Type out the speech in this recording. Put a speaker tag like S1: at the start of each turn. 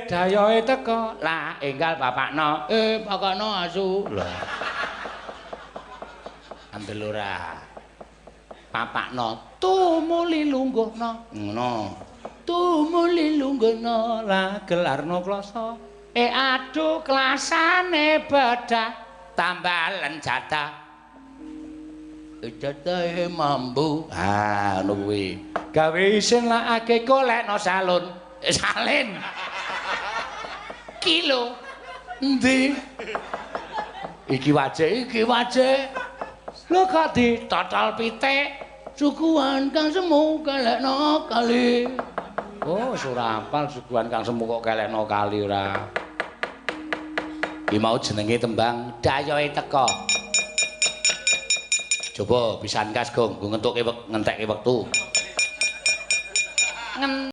S1: Dayohe teko. Lah enggal bapakno. Pakakno asu. Lah. Andel ora. Papakno tumuli lungguhno. Ngono. Tumuli lungguhno lah gelarno klasa. Aduh klasane bedah tambalen jatah. Jatahe mambu. Ah, ngono kuwi. Gawe isin lakake golekno salun. Salin. Kilo. Endi? Iki wajik, iki wajik. Lho kok ditotol pitik? Suguhan kang semu kelekno kali. Oh, wis ora hafal suguhan kang semu kok kelekno kali ora. Iki mau jenenge tembang Dayohe Teka. Coba pisan kas, Gong, nggo ngentuke ngentekke wektu.